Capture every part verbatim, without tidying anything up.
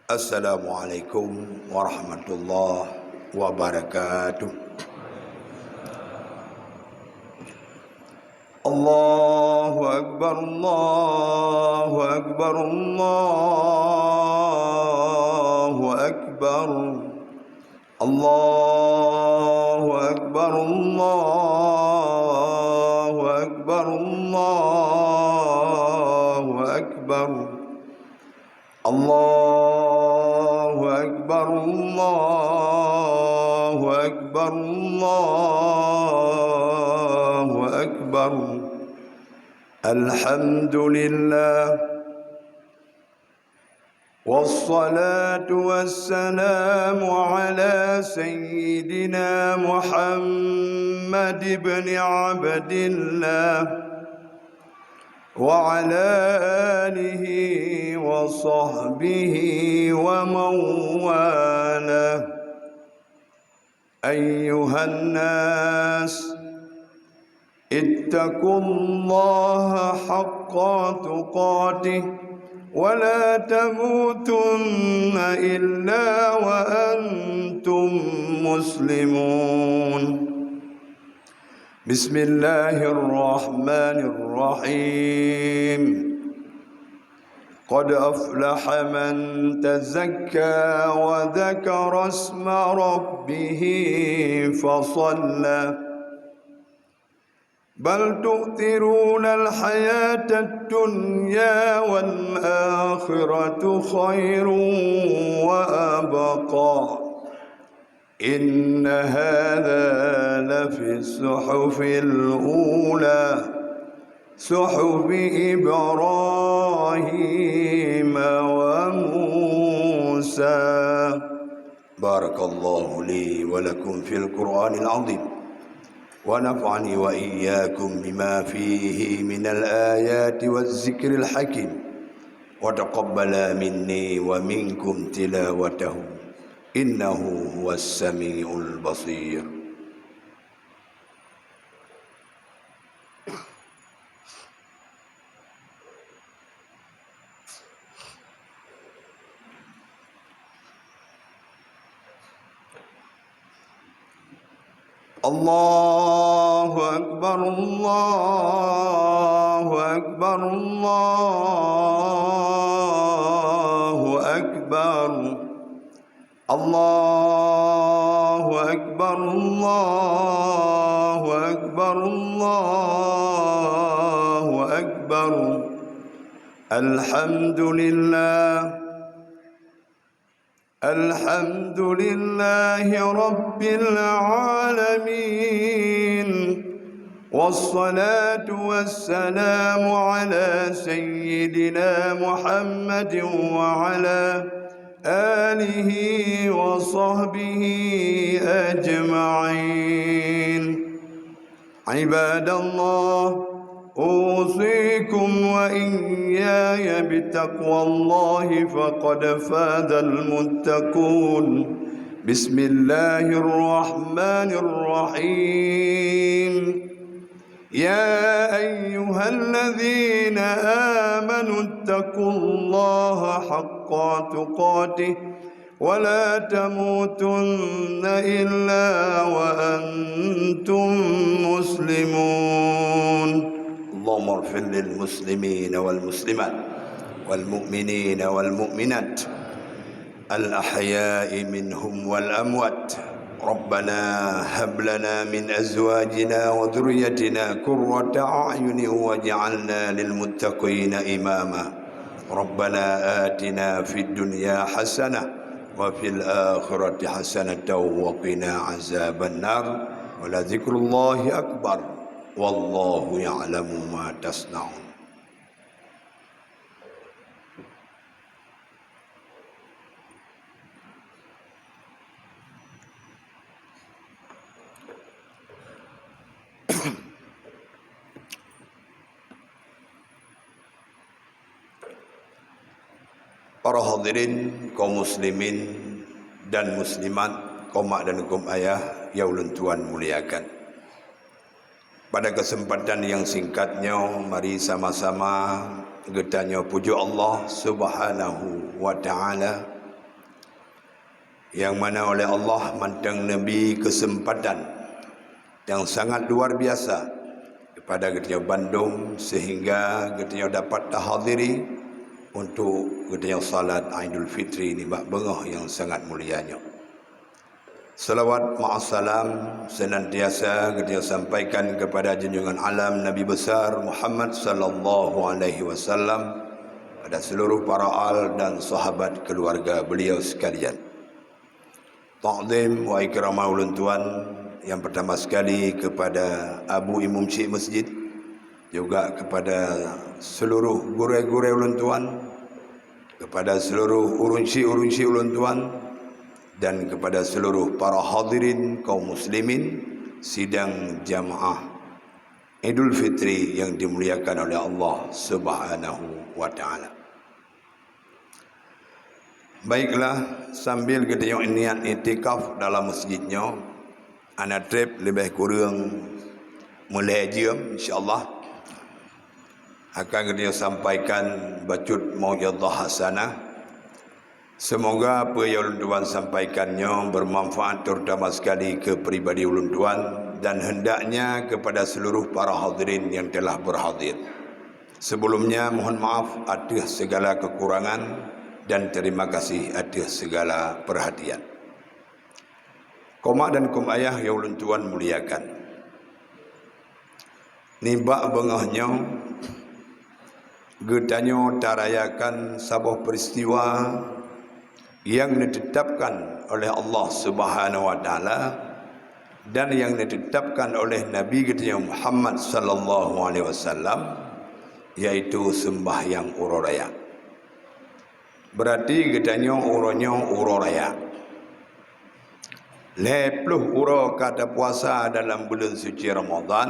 Assalamualaikum warahmatullahi wabarakatuh. Allahu akbar, Allahu akbar, Allahu akbar. Allahu akbar, Allahu akbar, Allahu akbar. Allahu akbar, Allahu akbar, Allahu akbar. Alhamdulillah. Wassalatu wassalamu ala sayyidina Muhammad ibn Abdillah wa ala alihi wa sahbihi wa man walah. Ayyuhan nas, ittaqullaha haqqa tuqatih wa la tamutunna illa wa antum muslimun. Bismillahirrahmanirrahim. Qad aflaha man tazakka wa dzakara isma rabbih fa shalla. Bal tu'thirunal hayatad dunya wal akhiratu khairun wa abqa. Inna hadza lafi suhufil ula, suhufi Ibrahim wa Musa. Barakallahu li wa lakum fil Qur'anil azim, wa nafa'ani wa iyyakum bima fihi minal ayati waz zikril hakim, wa taqabbala minni wa minkum tilawatahu, innahu huwas samiul basir. Allahu akbar, Allahu akbar, Allahu akbar. Allahu akbar, Allahu akbar, Allahu akbar. Alhamdulillah. Alhamdulillahi rabbil alamin. Wassalatu wassalamu ala sayyidina Muhammadin wa ala alihi wa sahbihi ajma'in. Ibadallah, usikum wa iyyaya bitaqwallah, faqad fazal muttaqun. Bismillahirrahmanirrahim. يا أيها الذين آمنوا اتقوا الله حق تقاته ولا تموتن إلا وأنتم مسلمون. اللهم اغفر للمسلمين والمسلمات والمؤمنين والمؤمنات الأحياء منهم والأموات. ربنا هب لنا من أزواجنا وذريتنا قرة أعين واجعلنا للمتقين إماما. ربنا آتنا في الدنيا حسنة وفي الآخرة حسنة وقنا عذاب النار. ولذكر الله أكبر. والله يعلم ما تصنعون. Para hadirin, kaum muslimin dan muslimat, kaum mak dan kaum ayah yang ulôn tuan muliakan. Pada kesempatan yang singkat nyoe, mari sama-sama geutanyoe pujoe Allah Subhanahu wa Ta'ala, Nyang mana oleh Allah mantong neubri keuseumpatan nyang sangat luar biasa kepada geutanyoe bandum, sehingga geutanyoe dapat tahadiri untuk geutanyoe salat Aidul Fitri nibak beungoh nyang sangat mulia nyoe. Salawat ma'assalam senantiasa geutanyoe sampaikan kepada junjungan alam Nabi Besar Muhammad sallallahu alaihi wasallam, pada seluruh para al dan sahabat keluarga beliau sekalian. Takzim wa ikraman ulôn tuan yang pertama sekali kepada Abu Imum Syik Masjid, juga kepada seluruh gurée-gurée ulôn tuan, kepada seluruh ureuëng syik-ureuëng syik ulôn tuan, dan kepada seluruh para hadirin kaum muslimin sidang jamaah Idul Fitri yang dimuliakan oleh Allah Subhanahu wa Taala. Baiklah, sambil geutanyoe niat iktikaf dalam masjid nyoe, hana treb leubeh kureueng meulhée jeuem, insya Allah akan geutanyoe sampaikan bacut mau'izah hasanah. Semoga apa yang ulôn tuan sampaikan nyoe bermanfaat, terutama sekali ke pribadi ulôn tuan, dan hendaknya kepada seluruh para hadirin yang telah berhadir. Sebelumnya, mohon maaf atas segala kekurangan dan terima kasih atas segala perhatian. Koma dan kum ayah yang ulôn tuan muliakan, nibak beungoh nyoe geutanyoe tarayakan saboh peristiwa yang ditetapkan oleh Allah Subhanahu wa Taala dan yang ditetapkan oleh Nabi geutanyoe Muhammad sallallahu alaihi wasallam, yaitu sembahyang uroe raya. Berarti geutanyoe uroe nyoe uroe raya. Lhée ploh uroe ka tapuasa dalam buleuen suci Ramadhan,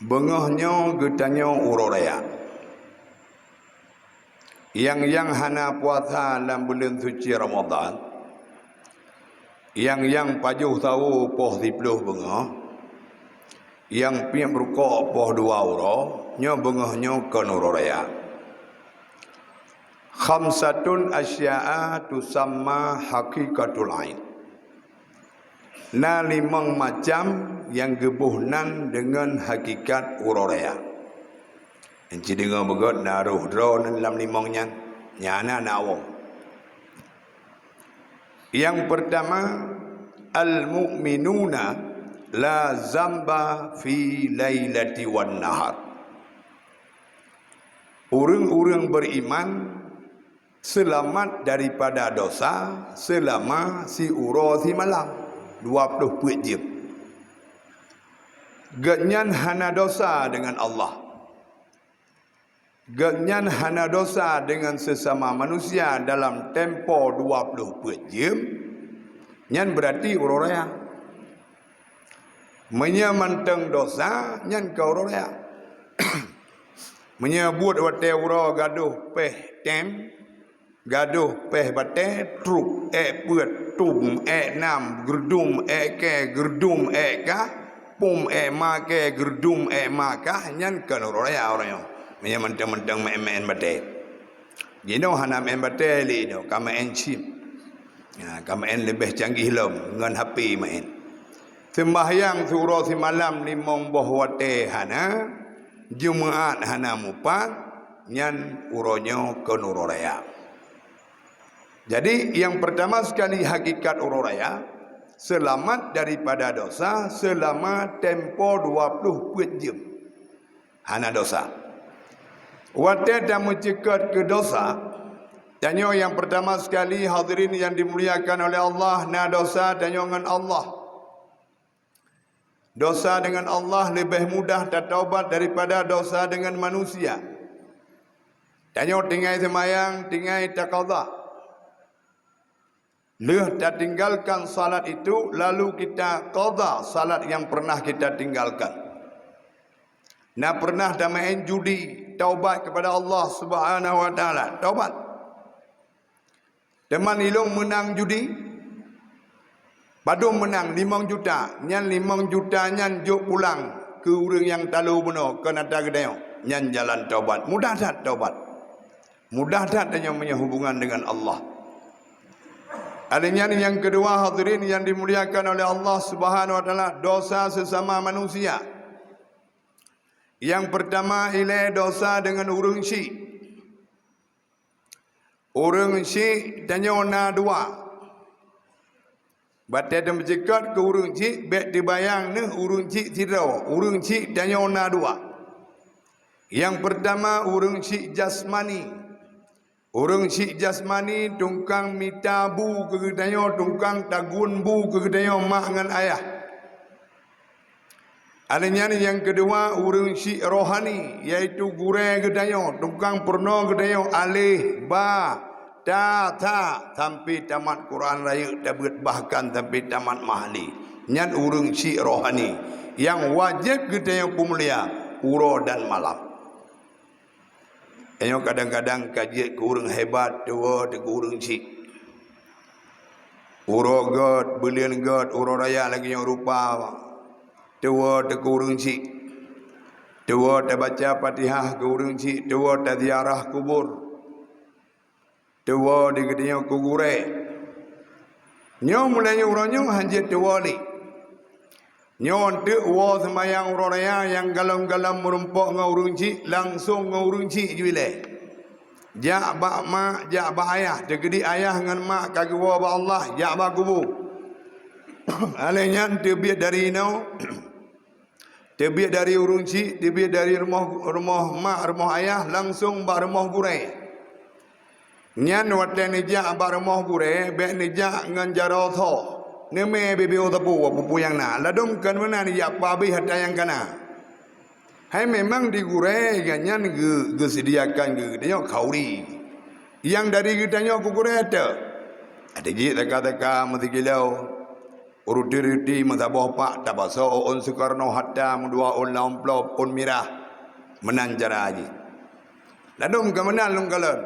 beungoh nyoe geutanyoe uroe raya. Nyang-nyang hana puasa lam buleuen suci Ramadhan, nyang-nyang pajoh sawo poh siploh beungoh, nyang piep rukok poh dua uroe, nyoe beungoh nyoe kon uroe raya. Khamsatun asya'a tusamma haqiqatul aid. Na limong macam nyang geuboh nan deungon hakikat uroe raya. Enci deungoe beugöt na roh droeneuh lam limong nyan, nyang na na awong. Nyang peurtama, al-mu'minuna la zamba fi lailati wan nahar. Ureuëng-ureuëng beriman seulamat daripada dosa seulama siuroe simalam, dua ploh peuet jeuem. Geuhnyan hana dosa deungon Allah. Geuhnyan hana dosa deungon seusama manusia dalam tempo dua ploh peuet jeuem, nyan beurati uroe raya. Meunyoe mantong dosa, nyan ka uroe raya. Meunyoe buet watée uroe gadôh péh tem, gadôh péh batée, trok, ék peuet, tom, ék nam, geurdom, ék kée, geurdom, ék kah, pom, ék ma kée, geurdom, ék ma kah, nyan kon uroe raya uroe nyoe. Meunyoe mantong-mantong meuén-meuén batée. Jinoe hana meuén batée lé nyoe, ka meuén chip. Ha, ka meuén leubeh canggih lom ngon H P meuén. Seumbahyang siuroe simalam limong boh watée hana, Jumeuat hana mupat, nyan uroe nyoe kon uroe raya. Jadi, nyang peurtama sekali hakikat uroe raya, seulamat daripada dosa seulama tempo dua ploh peuet jeuem. Hana dosa. Watée tameuceukat keu dosa, tanyoe nyang peurtama sekali, hadirin nyang dimuliakan oleh Allah, na dosa tanyoe ngon Allah. Dosa deungon Allah leubeh mudah tataubat daripada dosa deungon manusia. Tanyoe tinggai seumayang, tinggai taqadha. Lheueh tatinggalkan salat itu, lalu kita qadha salat nyang pernah kita tinggalkan. Na pernah tameuén judi, taubat kepada Allah Subhanahu wa Taala, taubat. Teuma ilôn meunang judi. Padum meunang? Limong juta. Nyan limong juta nyan jok pulang keu ureuëng nyang talo bunoe, kon atra geutanyoe. Nyan jalan taubat. Mudah that taubat. Mudah that tanyoe meunyoe hubungan deungon Allah. Alèh nyan nyang keudua, hadirin yang dimuliakan oleh Allah Subhanahu wa Taala, dosa sesama manusia. Nyang peurtama ilèe dosa deungon ureueng syik. Ureueng syik tanyoe na dua. Watèe teumeucikot keu ureueng syik, bèk teubayang neuh ureueng syik sidroe. Ureueng syik tanyoe na dua. Nyang peurtama ureueng syik jasmani. Ureueng syik jasmani tukang mita bu keu geutanyoe, tukang tagun bu keu geutanyoe mak ngon ayah. Alèh nyan nyang keudua ureueng syik rohani, yaitu gurèe geutanyoe, tukang peurunoe geutanyoe alif, ba, ta, tha, sampai tamat Quran rayeuk tabeuet, bahkan sampai tamat mahalli. Nyan ureueng syik rohani nyang wajéb geutanyoe peumulia uroe dan malam. Nyoe kadang-kadang ka jeuet keu ureueng hebat, tuwoe teuk keu ureueng syik. Uroe gèt, buleuen gèt, uroe raya lagèe nyoe rupa, tuwoe teuk keu ureueng syik. Tuwoe tabaca Fatihah keu ureueng syik, tuwoe taziarah kubur. Tuwoe di geutanyoe keu gurèe. Nyoe mulai nyoe uroe nyoe hana jeuet tuwoe lé. Nyoe eunteuk woe seumayang uroe raya nyang galom-galom meurumpok ngon ureueng syik, langsong ngon ureueng syik ju ilèe. Jak bak mak, jak bak ayah, teukeudi ayah ngon mak ka geuwoe bak Allah, jak bak kubu. Alèh nyan teubiet dari inoe, teubiet dari ureueng syik, teubiet dari rumoh, rumoh mak, rumoh ayah, langsong bak rumoh gurèe. Nyan watèe neujak bak rumoh gurèe, bèk neujak ngon jaroe tho. Neumè bibeu teupeu peue-peue nyang na. Ladôm kon meunan jak peuhabéh hareuta nyang ka na. Hai memang di gurèe nyan geu-, geuseudiakan keu geutanyoe khauri. Nyang dari geutanyoe keu gurèe teuh. Ada jih teuka-teuka meusikilo. Ruti-ruti meusaboh pak tabasoe ôn Soekarno Hatta, meudua ôn lam amplop, ôn mirah. Meunan cara jih. Ladôm ka meunan lôn kalon.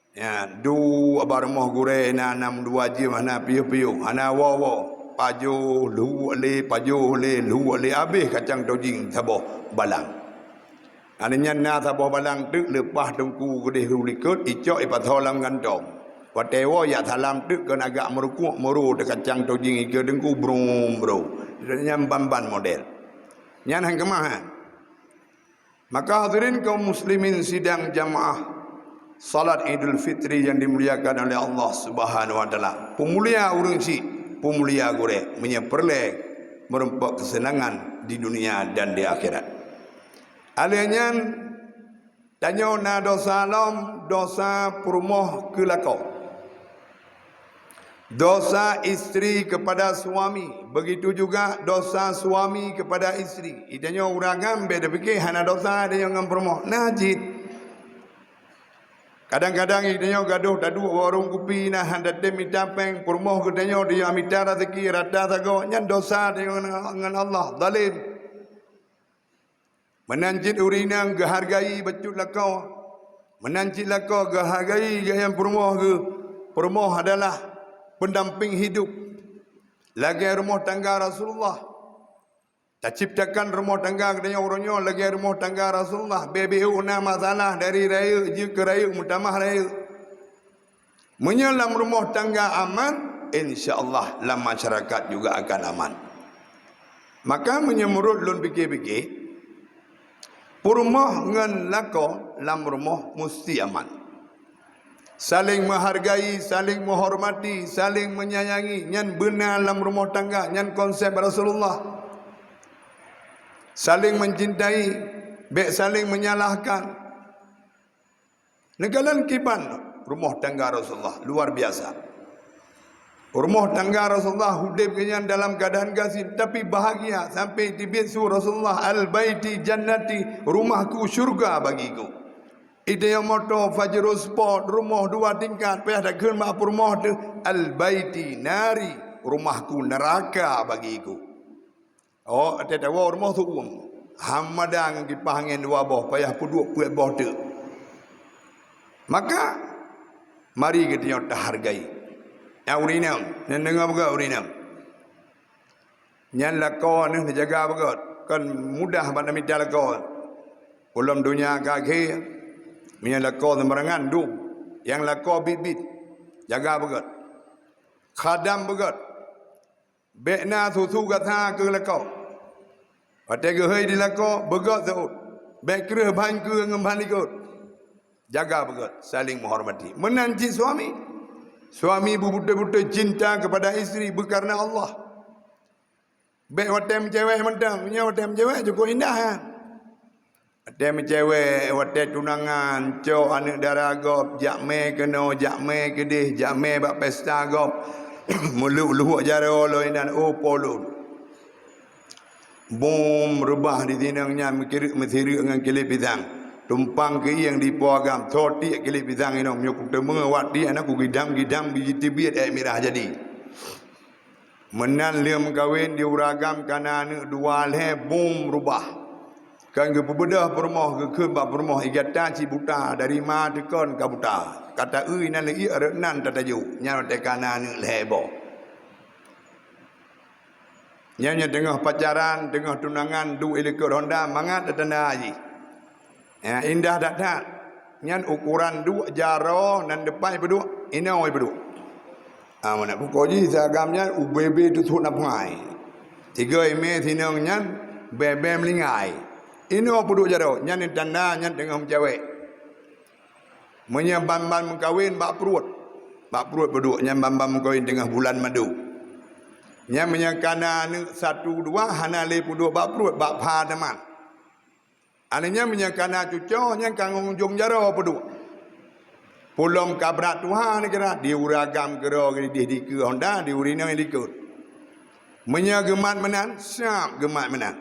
Ya, duek bak rumoh gurèe na nam dua jeuem hana piôh-piôh, hana woe-woe. Pajoh, luweuk lé, pajoh lé, luweuk lé, habéh kacang tojing saboh balang. Aneuëk nyan na saboh balang teuk leupah teungku keudeh u likot, icok ipasoe lam gantong. Watèe woe jak salam teuk kon agak meurukuek meuro teuh kacang tojing ikeue teungku brum bro. Nyan ban-ban model. Nyan han keumah, ha. Maka hadirin kaum muslimin sidang jamaah salat Idul Fitri yang dimuliakan oleh Allah Subhanahu wa Taala. Peumulia ureuëng syik, peumulia gurèe, meunyoe peureulèe meurumpok keuseunangan di dunia dan di akhirat. Alèh nyan, tanyoe na dosa lom, dosa peurumoh keu lakoe. Dosa istri kepada suami, begitu juga dosa suami kepada istri. Itanyoe ureuëng agam bèk tapike hana dosa tanyoe ngon peurumoh. Na cit. Kadang-kadang itanyoe gadôh taduek warong kupi na han tatem mita péng, peurumoh geutanyoe tanyoe mita raseuki rata sagoe, nyan dosa tanyoe ngon Allah, zalim. Meunan cit ureuëng inong geuhargai bacut lakoe. Meunan cit lakoe geuhargai geuh nyang peurumoh geuh. Peurumoh adalah pendamping hidup. Lagèe rumoh tangga Rasulullah. Taciptakan rumoh tangga geutanyoe uroe nyoe lagèe rumoh tangga Rasulullah. Bèk-bèk na masalah dari rayeuk jeuet keu rayeuk meutamah rayeuk. Meunyoe lam rumoh tangga aman, insya Allah lam masyarakat juga akan aman. Maka meunyoe meunurot lôn pike-pike, peurumoh ngon lakoe lam rumoh musti aman. Saling menghargai, saling menghormati, saling menyayangi, nyan beuna lam rumoh tangga, nyan konsep Rasulullah. Saling mencintai, bèk saling menyalahkan. Neukalon kiban rumoh tangga Rasulullah, luar biasa. Rumoh tangga Rasulullah udeb geuhnyan dalam keuadaan gasien, tapi bahagia sampai teubiet su Rasulullah, "Al baiti jannati, rumahku syurga bagiku." Itanyoe moto Pajero Sport, rumoh dua tingkat, payah takheun bak peurumoh teuh, "Al baiti nari, rumahku neraka bagiku." Oh, watèe tawoe rumoh su uem. Hamada ngon kipah angén dua boh, payah peuduek peuet boh teuk. Maka, mari geutanyoe tahargai. Nyang ureuëng inong, neudeungoe beugöt ureuëng inong. Nyan lakoe neuh neujaga beugöt. Kon mudah bak neumita lakoe. Ulôn donya ka akhé, meunyoe lakoe seumbarangan dum. Nyang lakoe biet-biet, jaga beugöt. Khadam beugöt. Bék na susu gata keu lakoe. Watée geuhôi di lakoe, beugöt seuôt. Bék kreueh ban keue ngon ban likot. Jaga beugöt, saling menghormati. Meunan cit suami. Suami beubeutôi-beutôi cinta kepada istri beukareuna Allah. Bék watée meucewek mantong. Meunyoe watée meucewek cukôp indah nyan. Watée meucewek, watée tunangan, cok aneuëk dara gob, jak mé keunoe, jak mé keudeh, jak mé bak pesta gob. Meuluk luhok jaroe lom inan, oh po lôn. Bom reubah di sinong nyan meukireuk meusireuk ngon kilét pisang. Tumpang keuieng di po agam, tho tiek kilét pisang inong, meunyoe kuteumeue awak tiek na kugidam-gidam biji teubiet ék mirah jadi. Meunan lheueh meukawen di ureuëng agam kana aneuëk dua lhée bom reubah. Kon geupeubeudôh peurumoh geukheun bak peurumoh, "Ih gata cit buta, dari ma teukon ka buta. Ka taeu inan leuiek rot nan tatajok, nyan watée kana aneuëk lhée boh." Nyan nyang teungoh pacaran, teungoh tunangan, duek i likot honda, mangat tatanda jih. Ya, indah that-that. Nyan ukoran duek jaroe nan depan ipeuduek, inoe ipeuduek. Ah, meunan pukon jih si agam nyan ubé-bé teusut na pungai. Tiga imé sinong nyan bée-bée meulinggai. Inoe peuduek jaroe, nyan tanda nyan teungoh meucewek. Meunyoe ban-ban meukawen bak pruet, bak pruet peuduek nyan ban-ban meukawen teungoh bulan madu. Nyan meunyoe kana aneuëk satu dua hana lé peuduek bak pruet, bak pha teuma. Aneuëk nyan meunyoe kana cucoe nyan ka ngon ujong jaroe peuduek. Pulom ka brat tuha neukira di ureuëng agam keudroe geudeh dikeue honda di ureuëng inong likot. Meunyoe geumat meunan, siab geumat meunan.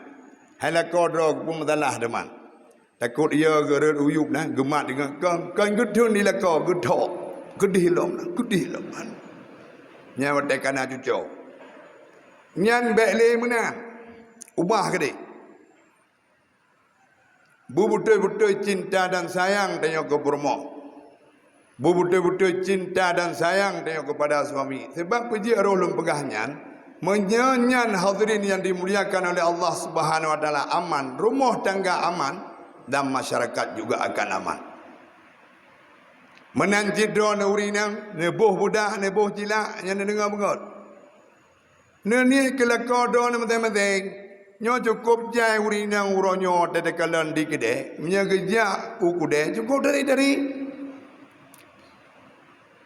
Hai lakoe droe geupeumasalah teuma. Takot ia geureuet uyueb na geumat deungon kong, kon geutheun di lakoe geuthok, keudeh lom na, keudeh lom na. Nyan watée kana cucoe. Nyan bék lé meunan. Ubah keudeh. Beubeutôi-beutôi cinta dan sayang tanyoe keu peurumoh. Beubeutôi-beutôi cinta dan sayang tanyoe keupada suami. Sebab peue jeuet roh lôn peugah nyan, meunyoe nyan hadirin nyang dimuliakan oleh Allah Subhanahu wa Taala, aman, rumoh tangga aman, dan masyarakat juga akan aman. Meunan cit droeneuh ureuëng inong, neuboh budak, neuboh cilak, nyan neudeungoe beungon. Neuniet keu lakoe droeneuh maséng-maséng. Nyoe cukôp jai ureuëng inong uroe nyoe teukalon di keudè. Meunyoe geujak u keudè, cukôp dari-dari.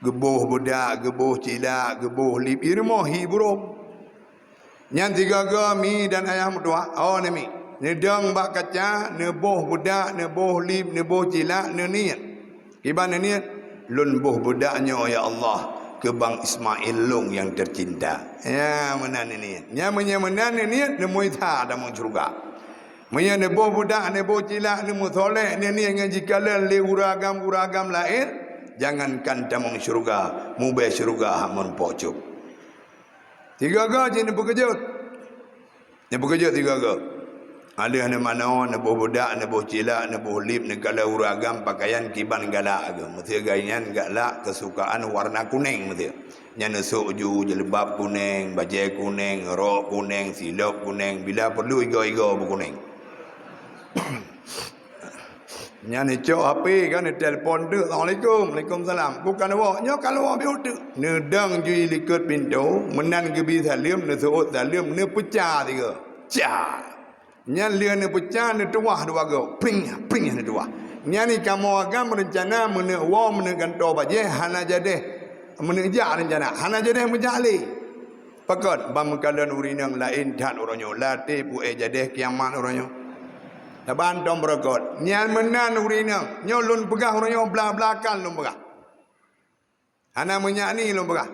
Geuboh budak, geuboh cilak, geuboh lip, i rumoh hi burông. Nyan sigoe-goe mi dan ayah meutuah, oh neumi. Neudong bak kaca, neuboh budak, neuboh lip, neuboh cilak, neuniet. Kiban neuniet, lôn boh budak nyoe, ya Allah, keu bang Ismail lôn nyang teucinta. Ya, meunan neuniet. Nyan meunyoe meunan neuniet, neumui that tamong syeuruga. Meunyoe neuboh budak, neuboh cilak, neumeusolek, neuniet ngon jikalon lé ureuëng agam-ureuëng agam laén, jangankan tamong syeuruga, mubée syeuruga hana meurumpok cöb. Sigoe-goe jih neupeukeujot. Neupeukeujot sigoe-goe. Aleuh neumanoe, neuboh budak, neuboh cilak, neuboh lip, neukalon ureuëng agam pakaian kiban galak geuh. Meusé gaya nyan galak keusukaan warna kunéng meusé. Nyan neusok ju jilbab kunéng, bajée kunéng, rok kunéng, silop kunéng, bila peurlu igoe-igoe beukunéng. Nyan neucok H P kan, neutelepon teuk, "Assalamualaikum." "Waalaikumsalam." Bukan awak, nyoe ka lewat biôh teuk. Neudong ju i likot pintoe, meunan geubi saleuem, neuseuôt saleuem, neupeuca sigoe. Ca! Nyan lheueh neupeuca, neutuwah dua goe. Pring, pring neutuwah. Nyan i kamoe agam reuncana meuneuk woe, meuneuk gantoe bajée, hana jadeh meuneuk jak reuncana. Hana jadeh meujak lé. Pakon ban meukalon ureuëng inong laén that uroe nyoe, latée pu-éh jadeh kiamat uroe nyoe. Saban tom beureukat. Nyan meunan ureuëng inong. Nyoe lôn peugah uroe nyoe blah-blah kan lôn peugah. Hana meunyak ni lôn peugah.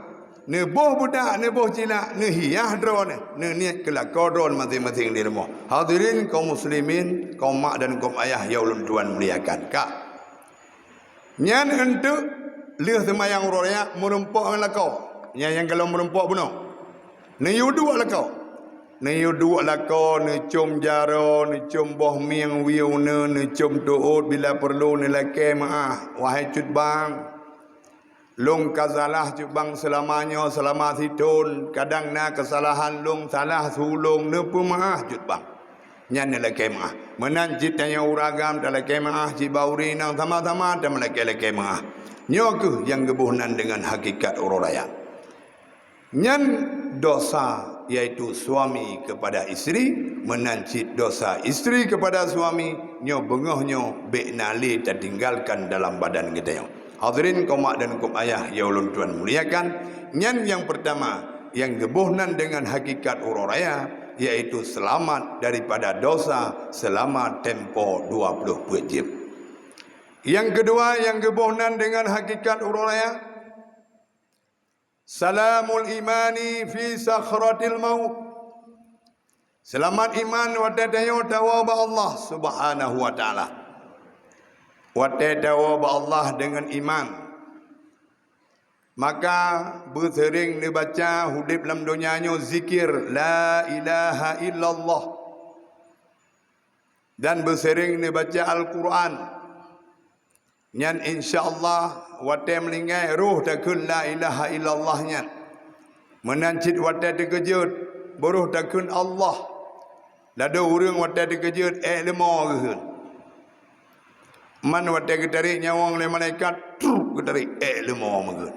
Neuboh budak, neuboh cilak, neuhiah droeneuh, neuniet keu lakoe droeneuh maséng-maséng di rumoh. Hadirin kaum muslimin, kaum mak dan kaum ayah nyang ulôn tuan muliakan. Ka. Nyan eunteuk lheueh seumayang uroe raya meurumpok ngon lakoe. Nyan nyang gohlom meurumpok bunoe. Neuyue duek lakoe. Neuyue duek lakoe, neucom jaroe, neucom boh mieng wiew neu, neucom teuôt bila peurlu neulakée meuáh, "Wahai cut bang, lôn ka salah cut bang seulama nyoe, seulama sithon, kadang na keusalahan lôn, salah su lôn, neupeumeuáh cut bang." Nyan neulakée meuáh. Meunan cit tanyoe ureuëng agam talakée meuáh cit bak ureuëng inong, sama-sama tameulakée-lakée meuáh. Nyoe kheueh nyang geuboh nan deungon hakikat uroe raya. Nyan dosa, yaitu suami kepada isteri, meunan cit dosa isteri kepada suami, nyoe beungoh nyoe bék na lé tatinggalkan dalam badan geutanyoe. Hadirin kaum mak dan kaum ayah nyang ulôn tuan muliakan, nyan nyang pertama, nyang geuboh nan dengan hakikat uroe raya, yaitu selamat daripada dosa selama tempo dua puluh peuet jeuem. Nyang keudua, nyang geuboh nan dengan hakikat uroe raya, salamul imani fi sakhratil maut. Seulamat iman watée tanyoe tawoe bak Allah Subhanahu wa Taala. Watée tawoe bak Allah deungon iman, maka beuseuring neubaca udeb lam donya nyoe zikir la ilaha illallah, dan beuseuring neubaca Al-Qur'an. Nyan insya Allah watée meuninggai roh takheun la ilaha illallah nyan. Meunan cit watée teukeujot, beurôh takheun Allah. Ladôm ureuëng watée teukeujot ék leumo geukheun. Man watée geutarek nyawöng lé malaikat, truk geutarek ék leumo meugeut.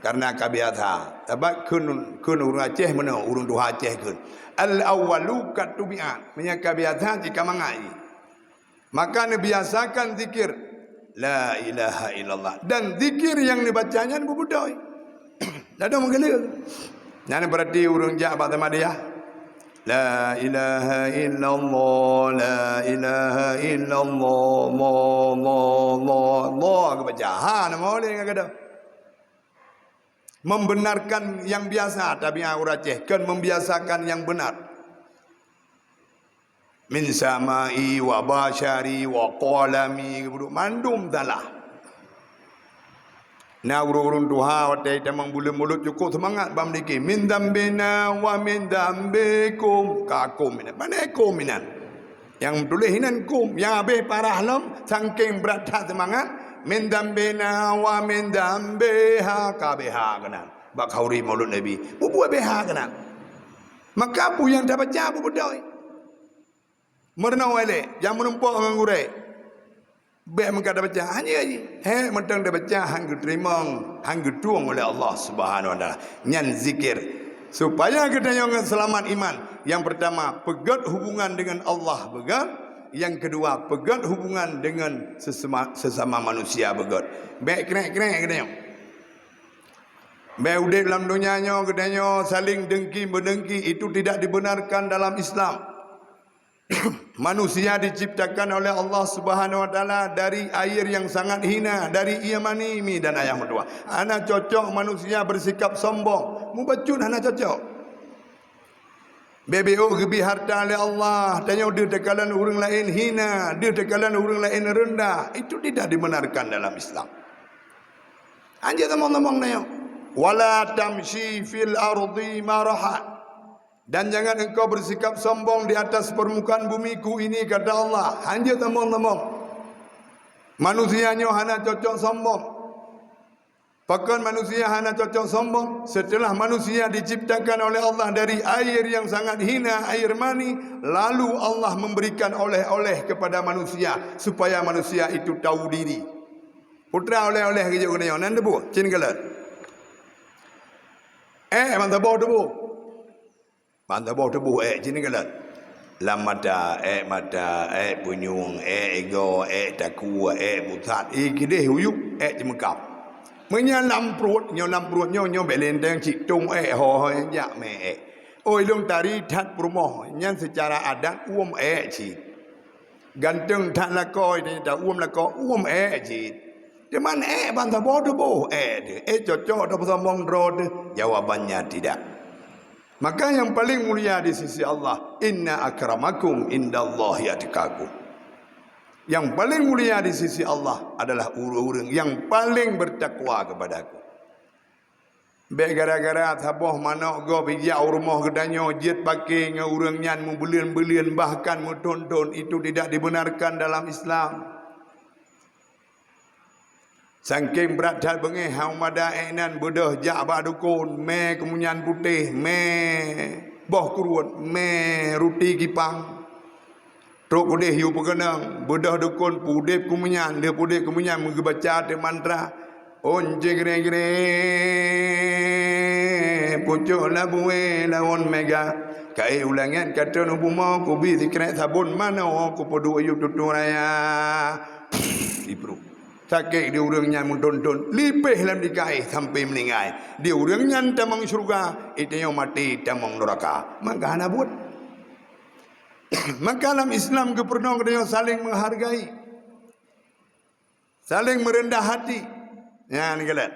Karena ka biasa. Sabab kheun, kheun ureuëng Aceh meunoe, ureuëng tuha Aceh kheun, al-awwalu katubi'at. Meunyoe ka biasa, cit ka mangat jih. Maka neubiasakan zikir la ilaha illallah, dan zikir nyang neubaca nyan beubeutôi. Ladôm meugeuleueng. Nyan berarti ureuëng jak bak Samadiyah. La ilaha illallah, la ilaha illallah, Allah, Allah, Allah, Allah geubaca. Ha, nama oleh ngon geudah. Membenarkan yang biasa, tabiat ureuëng Aceh, kon membiasakan yang benar. Min samai wa basyari wa qalami, geuduek mandum salah. Na ureuëng-ureuëng tuha watée tamong buleuen mulod cukôp seumangat bak meudike, min dambina wa min dambikum, ka kum inan. Pane kum inan? Nyang tuléh inan kum, nyang habéh parah lom, sangking brat that seumangat, min dambina wa min dambiha, ka B H keunan. Bak khauri Maulud Nabi, peubuet B H keunan. Maka peue nyang tabaca beubeutôi. Meurunoe ilée, nyang meurumpok ngon gurée. Bék meukat tabaca, hanya jih. Hék mantong tabaca han geuteurimong, han geutueng oleh Allah Subhanahu wa Taala. Nyan zikir. Supaya geutanyoe ngon seulamat iman. Nyang peurtama, peugét hubungan deungon Allah beugét. Nyang keudua, peugét hubungan deungon sesema, sesama manusia beugét. Bék krek-krek geutanyoe. Bék udeb lam donya nyoe geutanyoe saling dengki-meudengki, itu tidak dibenarkan dalam Islam. Manusia diciptakan oleh Allah Subhanahu wa Taala dari air yang sangat hina, dari ié mani mi dan ayah meutuwah. Hana cocok manusia bersikap sombong. Mubacut hana cocok. Beubeuk geubri harta lé Allah, tanyoe deuh takalon ureuëng laén hina, deuh takalon ureuëng laén reundah. Itu tidak dibenarkan dalam Islam. Anjeut tamong-tamong nyoe. Wala tamshi fil ardi maraha. Dan jangan engkau bersikap sombong di atas permukaan bumiku ini, kata Allah. Hanjeuet tamong-tamong. Manusia nyoe hana cocok sombong. Pakon manusia hana cocok sombong? Setelah manusia diciptakan oleh Allah dari air yang sangat hina, air mani, lalu Allah memberikan oleh-oleh kepada manusia supaya manusia itu tahu diri. Putra oleh-oleh keu jeuet keunoe, nan tuboh, cin galak. Eh, ban saboh tuboh. Ban saboh tuboh ék cit neukalon. Lam mata, ék mata, ék punyueng, ék igoe, ék takue, ék pusat, i keudeh uyueb, ék ceumeukam. Meunyoe lam pruet, nyoe lam pruet nyoe, nyoe bék linteng cit tông ék ho-ho jak mé ék. Oi lôn tari that peurumoh, nyan seucara adat uem ék cit. Ganteng that lakoe, tanyata uem lakoe, uem ék cit. Teuma ék ban saboh tuboh ék teuh, ék cocok tapeusombong droe teuh? Jawabannya tidak. Maka yang paling mulia di sisi Allah, inna akramakum indallahi atqakum. Yang paling mulia di sisi Allah adalah ureuëng-ureuëng yang paling bertakwa kepada-Ku. Bék gara-gara saboh manok gob ijak u rumoh geutanyoe jeuet paké ngon ureuëng nyan meubuleuen-buleuen, bahkan meuthon-thon, itu tidak dibenarkan dalam Islam. Sangking brat that beungéh hana mada ék nan, beudôh jak bak dukon, mé keumunyan putéh, mé boh kruet, mé ruti kipang. Trok udeh yue peukeunong, beudôh dukon, peudeb keumunyan, lheueh peudeb keumunyan meugeubaca teuk mantra, "Ôn jeugreng-greng." Pucôk labué lawon mega, kaék u langét ka treun u bumoe, kubi sikrék sabon manoe, kupeuduek yub tutue raya. Ipruh. Sakét di ureuëng nyan meuthon-thon, lipéh lam dikaéh sampai meuninggai. Di ureuëng nyan tamong syeuruga, di tanyoe maté tamong neuraka. Maka hana buet. Maka lam Islam geupeurunoe geutanyoe saléng meuhargai, saléng meureundah hati. Nyan keuh lé.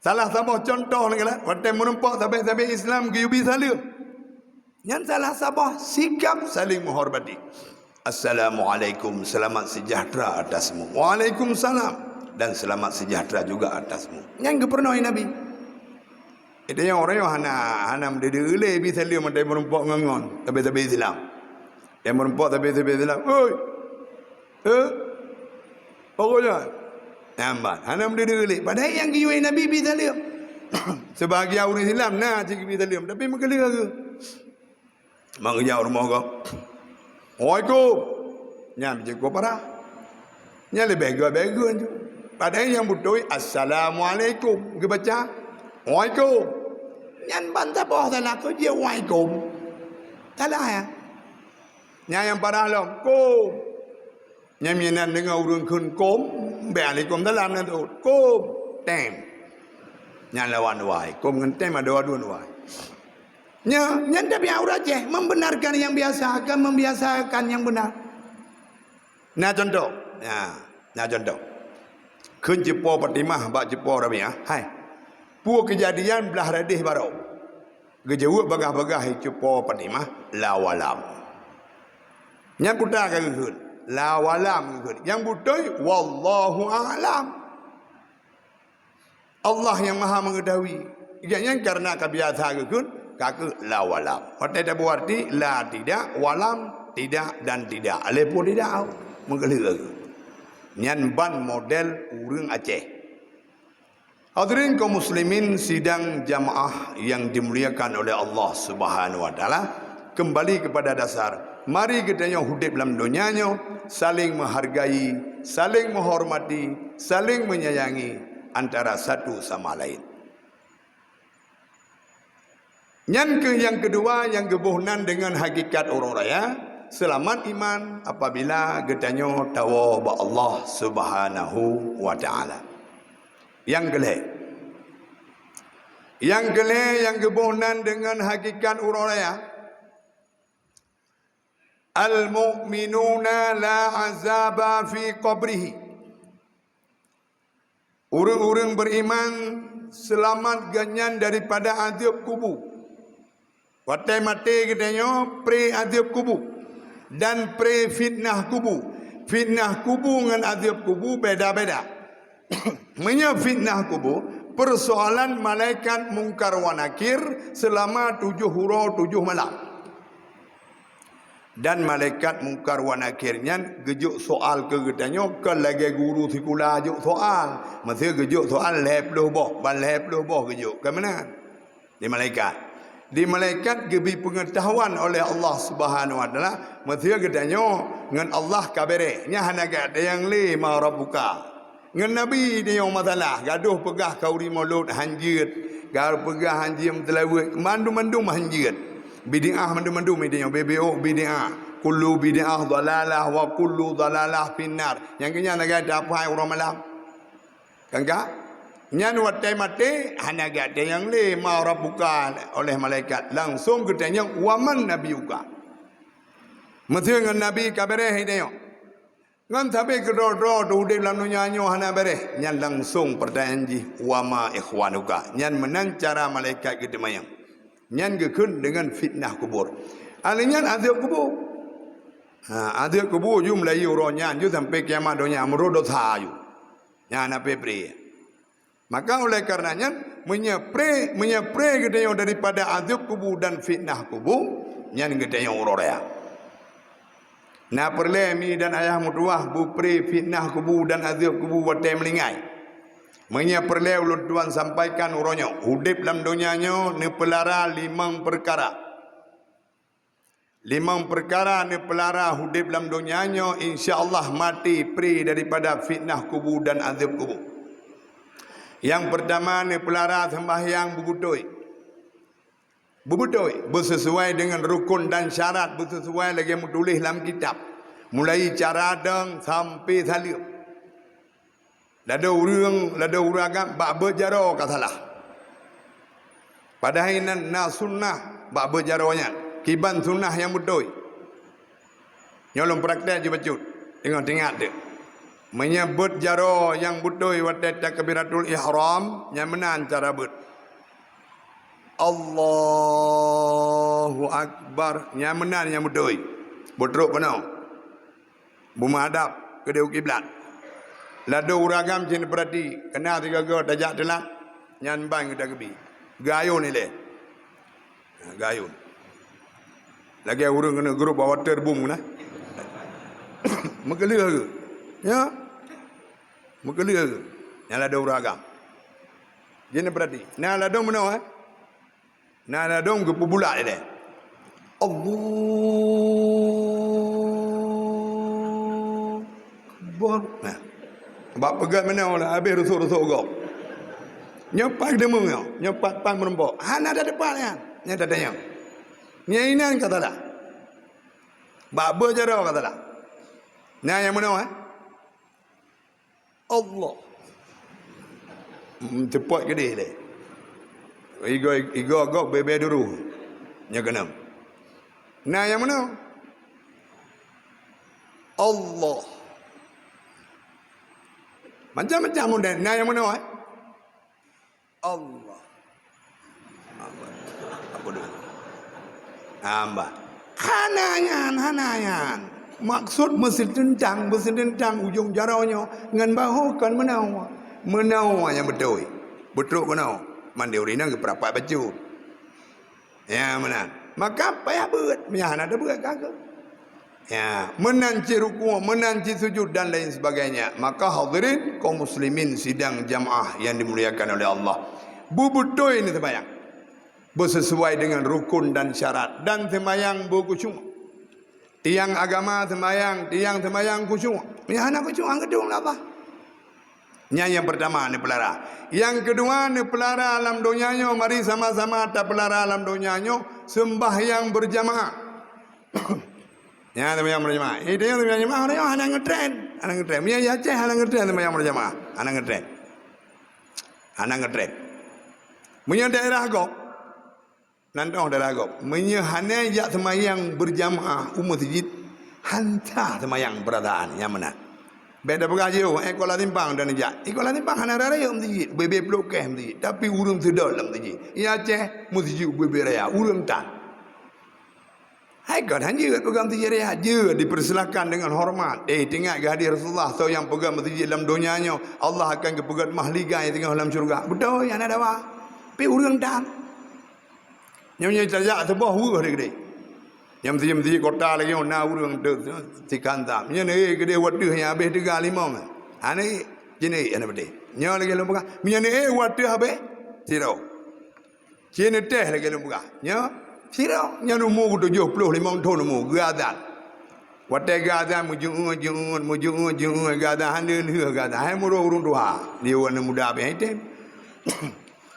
Salah saboh cuntoh lagée nyan, watée meurumpok sabe-sabe Islam geuyue bi saleuem. Nyan salah saboh sikap saling menghormati. "Assalamualaikum, selamat sejahtera atasmu." "Waalaikumsalam, dan selamat sejahtera juga atasmu." Nyan geupeurunoe Nabi. Itu nyang orang yang hana, hana meudeudeu lé bi saleuem watée meurumpok ngon, ngon sabe-sabe Islam. Watée meurumpok sabe-sabe Islam, "Oi, eh, pokoknya." Nambat, hana meudeudeu lé. Padahai nyang geuyue Nabi bi saleuem. Sebahagian ureuëng Islam na cit bi saleuem, tapi meukeuleuh geuh. Mang geujak rumoh gob, "Waalaikum." Nyan beujeuet parah. Nyan leubeh geuh-geuh tu. Padahai nyang beutôi, "Assalamualaikum." Geubaca, "Waalaikum." Nyan ban saboh salah keu jih, "Waalaikum." Salah ya. Nyan nyang parah lom, "Kum." Nyan minan deungoe ureuëng kheun "Kum", bék "Alaikumsalam" nan teuôt. "Kum." Tem. Nyan lawan "Wai". "Kum" ngon "Tem" adoe-adoe "Wai". Nya, nyan tabiat ureuëng Aceh, membenarkan yang biasa, akan membiasakan yang benar. Na contoh. Ya, na contoh. Kheun cupo Fatimah bak cupo Rabiah, "Hai, peue keujadian blaih radeh baroe?" Geujaweueb bagaih-bagaih cupo Fatimah, "La walam." Nyan peue ka geukheun, "La walam" geukheun. Nyang beutôi, "Wallahu a'lam." Allah nyang Maha Mengetahui. Gobnyan kareuna ka biasa geukheun, ka kheun "La walam". Watée tabu arti, "La tidak, walam tidak, dan tidak." Aleh pun tidak, meukeuleuh. Nyan ban model ureuëng Aceh. Hadirin kaum muslimin sidang jamaah yang dimuliakan oleh Allah Subhanahu wa Taala, kembali kepada dasar. Mari geutanyoe udeb lam donya nyoe saling menghargai, saling menghormati, saling menyayangi antara satu sama lain. Nyan keuh nyang keudua nyang geuboh nan deungon hakikat uroe raya, seulamat iman apabila geutanyoe tawoe bak Allah Subhanahu wa Taala. Nyang keulhée, nyang keulhée nyang geuboh nan deungon hakikat uroe raya, "Al-mu'minuna la azaba fi qabrihi." Ureuëng-ureuëng beriman seulamat gobnyan daripada azeueb kubu. Watée maté geutanyoe pré azeueb kubu dan pré fitnah kubu. Fitnah kubu ngon azeueb kubu beda-beda. Meunyoe fitnah kubu, peusoalan malaikat Mungkar wa Nakir seulama tujoh uroe tujoh malam. Dan malaikat Mungkar wa Nakir nyan geujok soal keu geutanyoe kon lagée guru sikula jok soal. Meuseu geujok soal lhée ploh boh, ban lhée ploh boh geujok, ka meunan. Di malaikat. Di malaikat geubri peungeutahuan oleh Allah Subhanahu wa Taala, meuseu geutanyoe ngon Allah ka béréh. Nyan hana gata nyang lé ma rabbuka. Ngon Nabi tanyoe masalah, gadôh peugah khauri mulod hanjeuet, gadôh peugah hanjeuet meuteulaweuet, mandum-mandum hanjeuet. Bid'ah mandum-mandum tanyoe, B B O bid'ah, kullu bid'ah dhalalah wa kullu dhalalah finnar. Nyang keu nyan lagée taphai uroe malam. Kan ka? Nyan watée maté, hana gata nyang lé ma rabbuka oleh malaikat, langsong geutanyong wa man nabiyuka. Meuseu ngon Nabi ka béréh tanyoe. Ngon sabe keudroe-droe teuh udeb lam donya nyoe hana béréh, nyan langsong peurtanyaan jih, "Wa ma ikhwanuka?" Nyan meunan cara malaikat geuteumanyong. Nyan geukheun deungon fitnah kubur. Ahli nyan azeueb kubu. Ha, azeueb kubu ju meulayeue uroe nyan ju sampai kiamat donya meurot dosa ju. Nyan hana pré-pré. Maka oleh karena nyan, meunyoe pré, meunyoe pré geutanyoe daripada azeueb kubu dan fitnah kubu, nyan geutanyoe uroe raya. Na peureulée mi dan ayah meutuwah beupré fitnah kubu dan azeueb kubu watée meuninggai. Meunyoe peureulée ulôn tuan sampaikan uroe nyoe, udeb lam donya nyoe neupeulara limong peukara. Limong peukara neupeulara udeb lam donya nyoe, insya Allah maté pré daripada fitnah kubu dan azeueb kubu. Nyang peurtama neupeulara seumbahyang beubeutôi. Beubeutôi, beuseusuai deungon rukon dan syarat, beuseusuai lagée meutuléh lam kitab. Mulai cara dong sampai saleuem. Ladôm ureuëng, ladôm ureuëng agam bak beuet jaroe ka salah. Padahai na, na sunnah bak beuet jaroe nyan. Kiban sunnah nyang beutôi. Nyoe lôn praktek ju bacut. Teungoh teuingat deuh. Meunyoe beuet jaroe nyang beutôi watée takbiratul ihram, nyan meunan cara beuet. Allahu Akbar. Nyan meunan nyang beutôi. Beutrok keunoe. Beumeuhadab keudeh u kiblat. Ladôm ureuëng agam cit neupeurati, keu na sigoe-goe tajak teulat, nyan ban geutakeubi. Geuayôn ilée. Ha, geuayôn. Lagée ureuëng keuneuk geurup bak water boom keunoe. Meukeuleuh geuh. Ya. Meukeuleuh geuh. Nyan ladôm ureuëng agam. Jih neupeurati. Na ladôm meunoe, eh. Na ladôm geupeubulak ilée. Allahu Akbar. Nah. Bak peugét meunoe lah, habéh rusok-rusok gob. Nyoe pat deungoe nyoe, nyoe pat-pat meurumpok. Hana ada teumpat nyan. Nyan tatanyong. Nyan inan ka salah. Bak beuet jaroe ka salah. Nah, nyang meunoe, eh. Allah. Hmm, teupot keudeh lé. Igoe, igoe gob bebe duru. Nya keunoe. Na nyang meunoe? Allah. Macam-macam model. Na nyang meunoe, eh? Allah. Apa dia? Hamba. Hana nyan, hana nyan. Maksud meuseuteuntang, meuseuteuntang ujong jaroe nyoe ngon bahu kon meunoe. Meunoe nyang beutôi. Beutrok keunoe. Mandé ureuëng inong geupeurapat bacut. Ya, meunan. Maka payah beuet. Meunyo hana tabeuet ka keuh. Ya, meunan cit rukuk, meunan cit sujud dan lain sebagainya. Maka hadirin kaum muslimin sidang jamaah yang dimuliakan oleh Allah. Beubeutôi ni sembahyang. Beuseusuai dengan rukun dan syarat. Dan sembahyang beukhusyuk. Tiang agama sembahyang, tiang sembahyang khusyuk. Meunyo hana khusyuk, han geudong lah bah. Nyan nyang peurtama neupeulara. Nyang keudua neupeulara lam donya nyoe, mari sama-sama tapeulara lam donya nyoe, seumbahyang beurjamaah. Nyan seumbahyang beurjamaah. Eh, tanyoe seumbahyang beurjamaah, tanyoe hana ngeutren. Hana ngeutren. Meunyo di Aceh hana ngeutren seumbahyang beurjamaah. Hana ngeutren. Hana ngeutren. Meunyo daerah gob, nan teuh daerah gob. Meunyo hana jak seumbahyang beurjamaah u meuseujid, han sah seumbahyang peurasaan nyang meunan. Bék tapeugah jiôh, eh, Kuala Simpang dan jak. Eh, Kuala Simpang hana raya meuseujid, bebe ploh keh meuseujid, tapi ureuëng seudol lam meuseujid. Di Aceh meuseujid bebe raya, ureuëng tan. Hai kon han jeuet peugah meuseujid raya, jeuet dipersilakan dengan hormat. Eh, teuingat geuh hadis Rasulullah, soe nyang peugah meuseujid lam donya nyoe, Allah akan geupeugét mahligai singoh lam syeuruga. Beutôi, hana dawa. Pi ureuëng tan. Nyoe, nyoe tajak saboh weueh di keudeh. Nyang meuseujid-meuseujid kota lagée nyoe na ureuëng deuek sikan tam. Nyoe neuék keudeh wateueh nyang habéh teuga limong. Hana ék, jeuet neuék hana peudeh. Nyoe lagée lôn peugah, meunyoe neuék wateueh habéh, sidroe. Cit neuteh lagée lôn peugah. Nyoe, sidroe, nyan umu geutujoh ploh limong thon umu, geuazan. Watée geuazan meujeuet-jeuet, meujeuet-jeuet geuazan, hana lheueh geuazan, hai meurôh ureuëng tuha, liwat aneuk muda habéh item.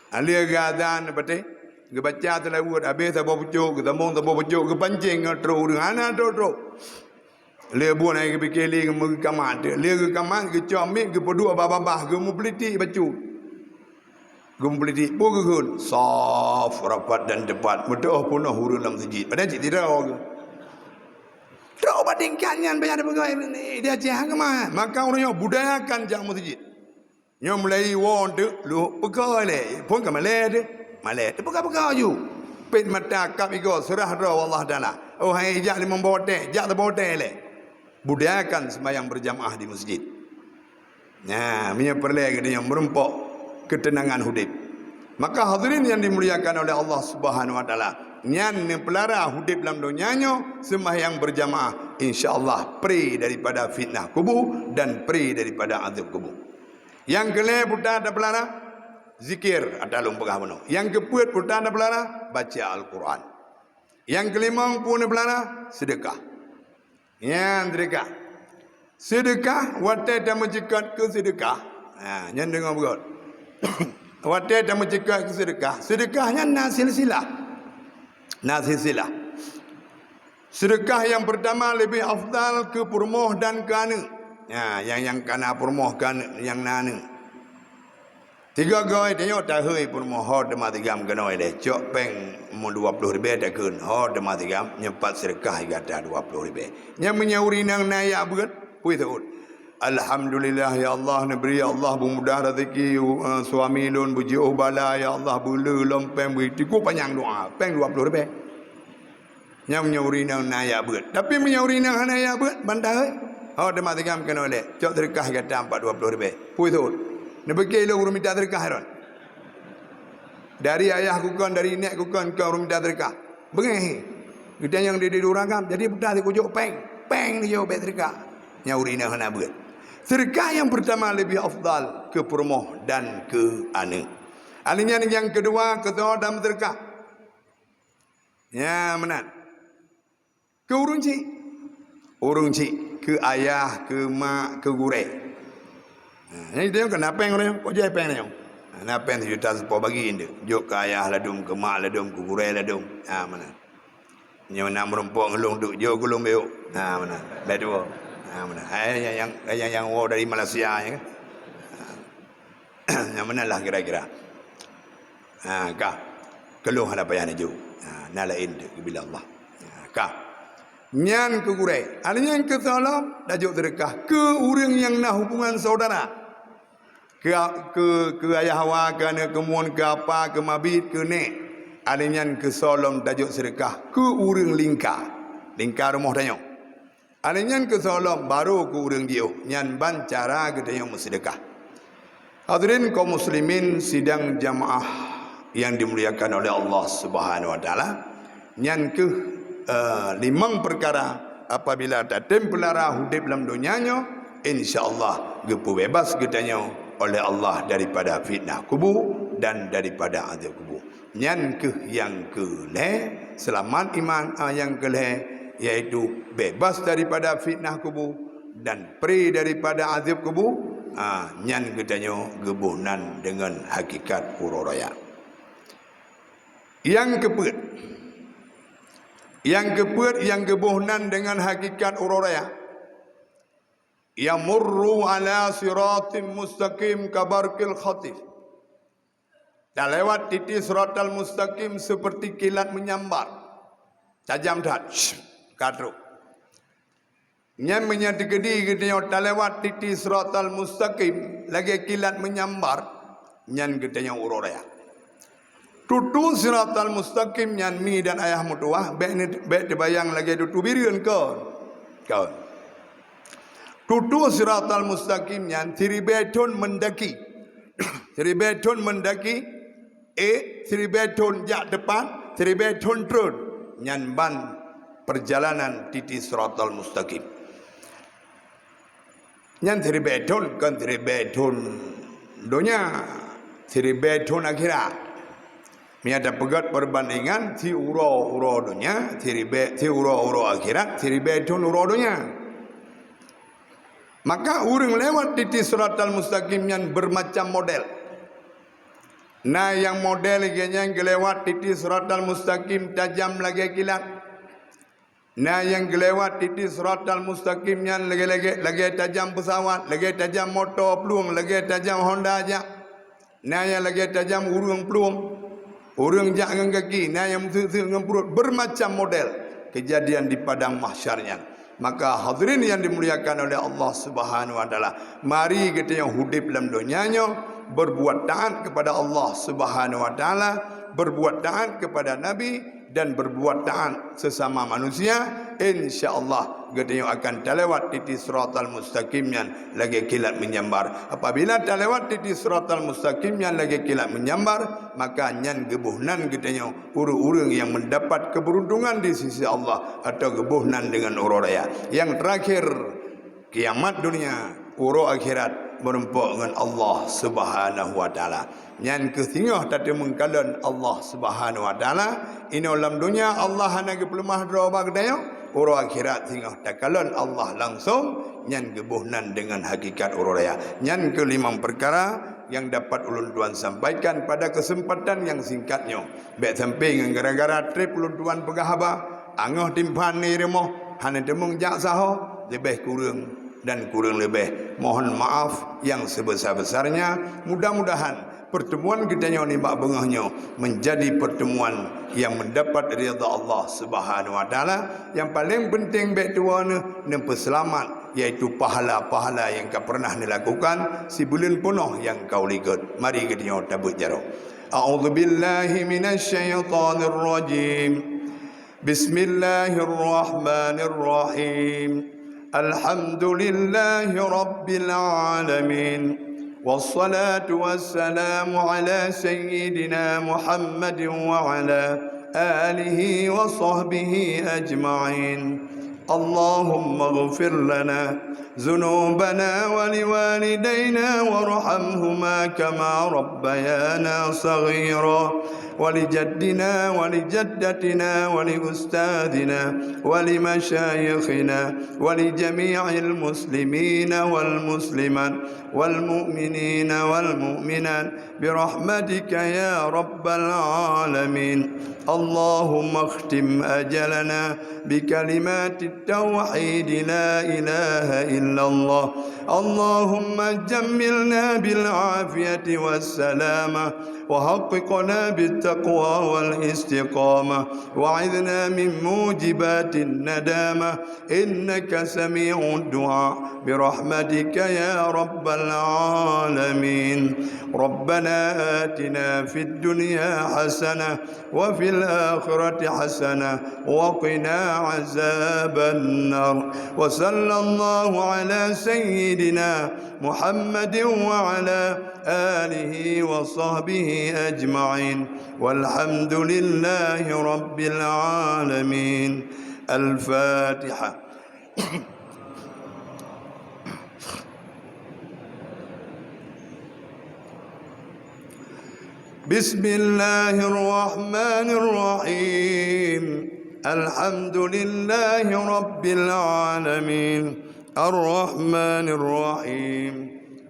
Lheueh geuazan patéh, geubaca seulaweuet, habéh saboh pucok, geusambong saboh pucok, geupancéng ngon trok ureuëng, hana trok-trok. Lheueh buet hai geupike lé geumeukamat, lheueh geukamat geucok miet geupeuduek bak babah, geumeupeuliti bacut. Geumeupeuliti peue geukheun, saf, rapat dan teupat, meuteuoh peunoh ureuëng lam meuseujid. Padahai cit sidroe geuh. Trok bak tingkat nyan payah tapeugah, eh, di Aceh keumah. Maka ureuëng nyoe budayakan jak meuseujid. Nyoe mulai woe teuk lhok peuko lé, phon ka malée teuh. Malée teuh peuko-peuko ju. Pet mata kap igoe seurah droe Allah Taala. Oh hai jak limong boh watée, jak saboh watée lé. Budayakan sembahyang berjamaah di masjid. Nah, meunyoe peureulée geutanyoe meurumpok keuteunangan udeb. Maka hadirin yang dimuliakan oleh Allah Subhanahu wa Taala, nyan neupeulara udeb lam donya nyoe sembahyang berjamaah, insya Allah pre daripada fitnah kubu dan pre daripada azab kubu. Nyang keu lhée peue tapeulara, zikir, ata lôn peugah bunoe. Nyang keu peuet peue tapeulara, baca Al-Quran. Nyang keu limong peue neupeulara, seudeukah. Nyan seudeukah. Seudeukah, watée tameuceukat keu seudeukah. Ha, nyan deungoe beugét. Watée tameuceukat keu seudeukah, seudeukah nyan na silsilah. Na silsilah. Seudeukah nyang peurtama leubeh afdal keu peurumoh dan keu aneuk. Nya, nyang, nyang ka na peurumoh, keu aneuk, nyang na aneuk. Tiga goe tanyoe tahôi peurumoh, ho teuma sigam keunoe lé. Cok péng meu dua ploh ribèe takheun, ho teuma sigam, nyoe pat seudeukah gata dua ploh ribèe. Nyan meunyoe ureueng inong na jak beuet, peue seuôt. Alhamdulillah, ya Allah, neubri, ya Allah, beumudah raseuki, eh, suami lôn, beujiôh bala, ya Allah, beuleu lom péng, beu tiku panyang doa, péng dua ploh ribèe. Nyan meunyoe ureueng inong na jak beuet. Tapi meunyoe ureueng inong hana jak beuet, ban tahôi, ho teuma sigam keunoe lé. Cok seudeukah gata empat dua ploh ribèe. Peue seuôt. Neupike lôn ureueng mita seudeukah droen. Dari ayah kukon, dari nèk kukon, keu ureueng mita seudeukah. Beungéh. Geutanyoe di, di ureueng agam, jadi peue ta sikujok péng. Péng dijok bèk seudeukah. Nyan ureueng inong hana beuet. Seudeukah nyang peurtama leubeh afdal keu peurumoh dan keu aneuk. Alèh nyan nyang keudua, keu soe dan seudeukah. Nya meunan. Keu ureueng chik. Ureueng chik, keu ayah, keu mak, keu gurèe. Ha, nyang itu nyang keu na péng ureueng, kok jai péng nyoe. Ha, na péng sijuta seupôt bagi nyoe. Jok keu ayah ladôm, keu mak ladôm, keu gurèe ladôm. Ha, meunan. Nyoe na meurumpok ngon lôn tu, jok keu lôn beuh. Ha, meunan. Bèk tuwo. Ha, meunan. Hai nyang, nyang, nyang, nyang woe dari Malaysia nyan kan. Ha. Nyang meunan lah kira-kira. Ha, ka. Keu lôn hana payah neujok. Ha, na laén teuk geubila Allah. Ha, ka. Nyan keu gurèe. Alèh nyan keu soe lom, tajok seudeukah keu ureueng nyang na hubungan saudara. Keu, keu, keu ayah wa, keu aneuk keumuen, keu apa, keu mabiet, keu nèk. Alèh nyan keu soe lom tajok seudeukah keu ureueng lingka. Lingka rumoh tanyoe. Alèh nyan keu soe lom, barô keu ureueng jiôh, nyan ban cara geutanyoe meuseudeukah. Hadirin kaum muslimin sidang jamaah yang dimuliakan oleh Allah Subhanahu wa Taala, nyan keuh, eh, limong peukara apabila tatem peulara udép lam donya nyoe, insya Allah geupeubeubaih geutanyoe oleh Allah daripada fitnah kubu dan daripada azab kubu. Nyan keuh nyang keu lhèe, seulamat iman, a, nyang keu lhèe, yaitu beubaih daripada fitnah kubu dan pré daripada azab kubu, a, nyan geutanyoe geuboh nan deungon hakikat uroe raya. Nyang keupeuet, nyang keupeuet nyang geuboh nan deungon hakikat uroe raya, yamurru ala siratim mustaqim kabarqil khatif. Talewat titi siratal mustaqim seperti kilat menyambar. Tajam that. Shh, ka trok. Nyan meunyoe teukeudi geutanyoe talewat titi siratal mustaqim lagèe kilat menyambar, nyan geutanyoe uroe raya. Tutoe siratal mustaqim nyan mi dan ayah meutuwah, bèk ni, bèk teubayang lagèe tutoe bireuen kon. Kon. Tutoe siratal mustaqim nyan siribèe thon meundaki. Siribèe thon meundaki, eh, siribèe thon jak teupat, siribèe thon treun. Nyan ban peurjalanan titi siratal mustaqim. Nyan siribèe thon, kon siribèe thon donya, siribèe thon akhirat. Meunyoe tapeugèt peubandingan, siuroe uroe donya, siribèe, siuroe uroe akhirat, siribèe thon uroe donya. Maka ureueng lewat titi siratal mustaqim nyan beureumacam model. Na nyang model geuh nyan geulewat titi siratal mustaqim tajam lagèe kilat. Na nyang geulewat titi siratal mustaqim nyan lagèe-lagèe, lagèe tajam peusawat, lagèe tajam moto plueng, lagèe tajam Honda jak. Na nyang lagèe tajam ureueng plueng. Ureueng jak ngon gaki, na nyang meuseuet-seuet ngon pruet, beureumacam model keujadian di padang mahsyar nyan. Maka hadirin nyang dimuliakan oleh Allah Subhanahu wa Taala, mari geutanyoe udép lam donya nyoe berbuat taat kepada Allah Subhanahu wa Taala, berbuat taat kepada Nabi, dan berbuat taat sesama manusia, insya Allah geutanyoe akan talewat titi siratal mustaqim nyan lagèe kilat menyambar. Apabila talewat titi siratal mustaqim nyan lagèe kilat menyambar, maka nyan geuboh nan geutanyoe ureueng-ureueng nyang mendapat keberuntungan di sisi Allah, atau geuboh nan deungon uroe raya. Nyang teurakhir, kiamat dunia, uroe akhirat meurumpok ngon Allah Subhanahu wa Taala. Nyan keuh singoh tateumeung kalon Allah Subhanahu wa Taala. Inoe lam donya Allah hana geupeuleumah droe bak geutanyoe, uroe akhirat singoh takalon Allah langsong, nyan geuboh nan deungon hakikat uroe raya. Nyan keuh limong peukara nyang dapat ulôn tuan sampaikan pada kesempatan nyang singkat nyoe. Bék sampai ngon gara-gara treb ulôn tuan peugah haba, angoh timphan di rumoh, hana teumeung jak saho, leubeh kureueng dan kureueng leubeh. Mohon maaf yang sebesar-besarnya. Mudah-mudahan pertemuan geutanyoe nibak beungoh nyoe menjadi pertemuan yang mendapat ridha Allah Subhanahu wa Taala. Yang paling penting bék tuwoe neuh, neupeuseulamat, yaitu pahala-pahala nyang ka pernah neulakukan sibuleuen peunoh nyang ka u likot. Mari geutanyoe tabeuet jaroe. A'udzubillahi minasyaitonirrajim. Bismillahirrahmanirrahim. Alhamdulillahi rabbil alamin. Wassalatu wassalamu ala sayyidina Muhammadin wa ala alihi wa sahbihi ajma'in. Allahumma ighfir lana ذنوبنا ولوالدينا وارحمهما كما ربيانا صغيرا، ولجدنا ولجدتنا ولأستاذنا ولمشايخنا ولجميع المسلمين والمسلمات والمؤمنين والمؤمنات برحمتك يا رب العالمين. اللهم اختم أجلنا بكلمات التوحيد لا إله إلا الله. اللهم جملنا بالعافية والسلامة، وحققنا بالتقوى والاستقامة، وأعذنا من موجبات الندامة، إنك سميع الدعاء، برحمتك يا رب العالمين. ربنا آتنا في الدنيا حسنة وفي الآخرة حسنة وقنا عذاب النار. وصلى الله على سيدنا محمد وعلى آله وصحبه أجمعين. والحمد لله رب العالمين. الفاتحة. بسم الله الرحمن الرحيم. الحمد لله رب العالمين. الرحمن الرحيم.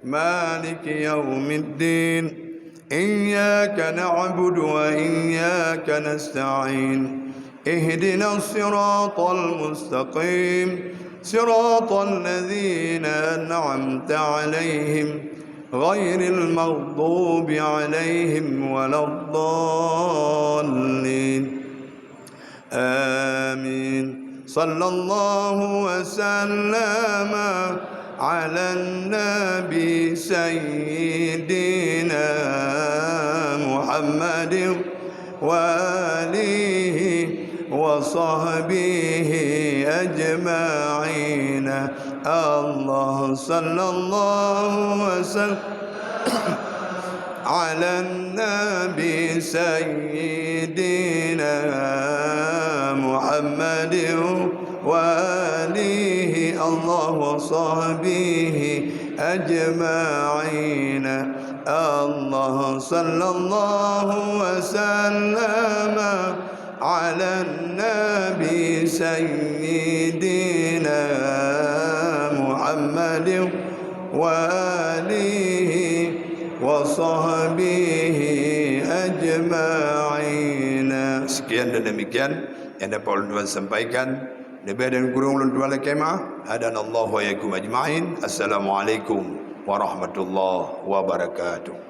مالك يوم الدين. إياك نعبد وإياك نستعين. اهدنا الصراط المستقيم. صراط الذين أنعمت عليهم غير المغضوب عليهم ولا الضالين. آمين. صلى الله وسلم على النبي سيدنا محمد وآله وصحبه أجمعين. الله صلى الله وسلم على النبي سيدنا محمد وآله الله وصحبه أجمعين. الله صلى الله وسلم على النبي سيدنا محمد وآله وصحبه أجمعين. Sekian dan demikian yang dapat ulun tuan sampaikan. Leubeh dan kureueng ulun tuan lakée meu'ah. Hadanallahu wa iyyakum ajma'in. Assalamualaikum warahmatullahi wabarakatuh.